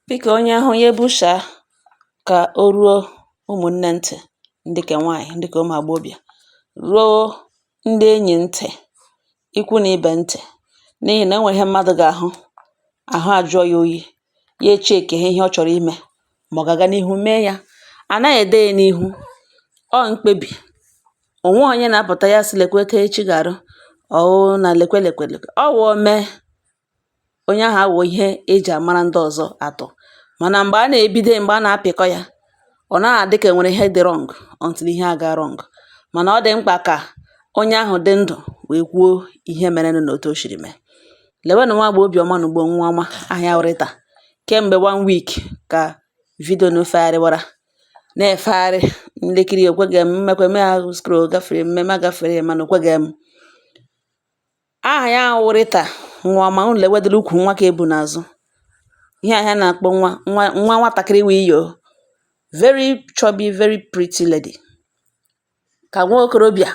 Biko, onye hụ ya ebusha ka o ruo ụmụnne ntị, ndị ke nwaanyị, ndị ke ụmụ agbọghọbịa, ruo ndị enyi ntị, ikwu na ibe ntị, n'ihi na enwere ihe mmadụ ga-ahụ ahụ ajụọ ya oyi, ya echeke ihe ọ chọrọ ime ma ọ ga-aga n'ihu mee ya. Anaghị ede ya n'ihu ọ mkpebi onwe onye na-apụta ya sị lekwe etu echi ga-arụ ọwụ na lekwe lekwe lekwe ọ wụ mee onye ahụ awụ ihe eji amara ndị ọzọ atụ. Mana mgbe a na-ebido, mgbe a na-apịkọ ya, ọ naghị adị ka enwere ihe dị wrong until ihe aga wrong. Mana ọ dị mkpa ka onye ahụ dị ndụ wee kwuo ihe merenụ na otu o siri mee. Lewenụ nwa agbọghọbịa ọma na ugbo nwa ọma aha ya wụ Rita. Kemgbe one week ka video na fegharịwara na-efegharị nlekiri, ekweghị m mmekwa eme ya scroll gafere mmemme agafere ya, mana okweghị m. Aha ya wụ Rita nwa ọma. Unu lewedịrị ukwu nwa ka ebu n'azụ ihe ahịa na-akpọ nwa nwa nwa nwatakịrị wụ iyo, very chubby, very pretty lady, ka nwa okorobịa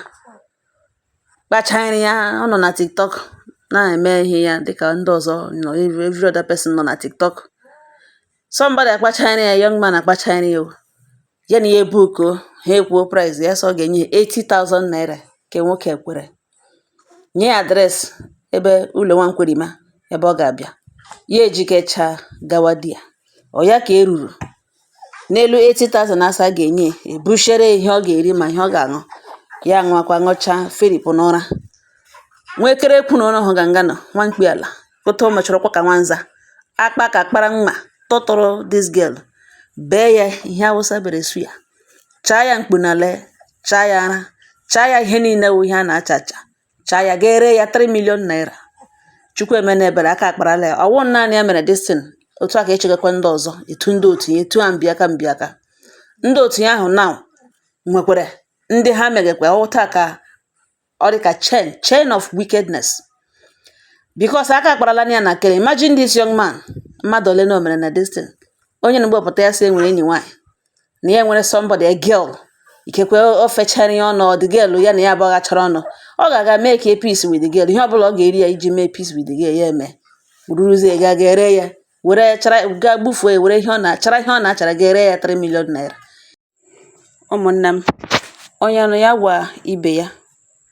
kpachara ya. Ọ nọ na TikTok na-eme ihe ya dịka ndị ọzọ nọ, every other person nọ na TikTok. Somebody akpachara ya, young man akpachara ya o ya na ya ebukuo ha, ekwuo price ya, sọ ọ ga-enye ya 80,000 naira. Nke nwoke kwere nye ya address ebe ụlọ nwa nkwerima ebe ọ ga-abịa. Ya ejikecha gawa di ya, ọ ya ka eruru n'elu 80,000 asa a ga-enye ya, ebushere ya ihe ọ ga-eri ma ihe ọ ga-aṅụ. Ya ṅụọkwa, ṅụchaa, feripụ n'ụra. Nwekere ekwu na ụra hụ ganga nọ nwa mkpi ala otu o mechara kwa ka nwanza akpa ka kpara mma tụtụrụ this girl, bee ya ihe Awụsa bere suya, chaa ya mkpu n'ala, chaa ya ara, chaa ya ihe niile wụ ihe a na-acha acha, chaa ya, ga ere ya 3 million naira. Chukwu emena ebere, aka akparala ya. Ọwụ naanị ya mere this thing otu a ka echegakwa ndị ọzọ, etu ndị otu ya, etu a mbiaka mbiaka ndị otu ya ahụ now nwekwara ndị ha megekwa ọwụ taa ka ọ dị ka chain of wickedness, because aka akparala ya na kere. Imagine this young man, mmadụ ole na o mere na this thing. Onye na mgbe pụta ya sị enwere enyi nwaanyị na ya nwere somebody, a girl, ikekwe o fechara ya ọnụ, ọ the girl ya na ya agbaghachara ọnụ, ọ ga-aga mee ka peace with the girl, ihe ọbụla ọ ga-eri ya iji mee peace with the girl ya eme, ruzie ga ga ere ya, were chara gaa gbufuo ya, were ihe ọ na-achara, ihe ọ na-achara, ga ere ya 3 million naira. Ụmụnne m, onye nụ ya gwa ibe ya,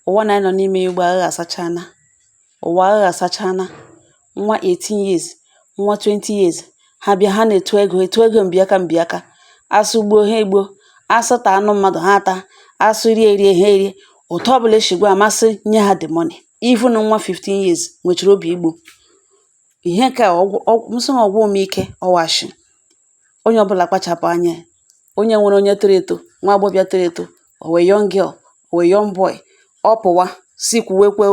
ụwa na anyị nọ n'ime ya ugbu a aghasachana ụwa, aghasachana. Nwa 18 years, nwa 20 years, ha bịa ha na-etu ego, etu ego mbiaka mbiaka, asụ gbuo ha egbuo, asụ taa anụ mmadụ ha ata, asụ rie erie ha erie, otu ọbụla eshigwa amasị nye ha the money. Even nwa 15 years nwechara obi igbu ihe nke a. Nsị ọgwụ m ike ọwashi. Onye ọbụla kpachapụ anya. Onye nwere onye toro eto, nwa agbọghọbịa toro eto, o wee young girl, o wee young boy, ọ pụwa si kwuwekwe.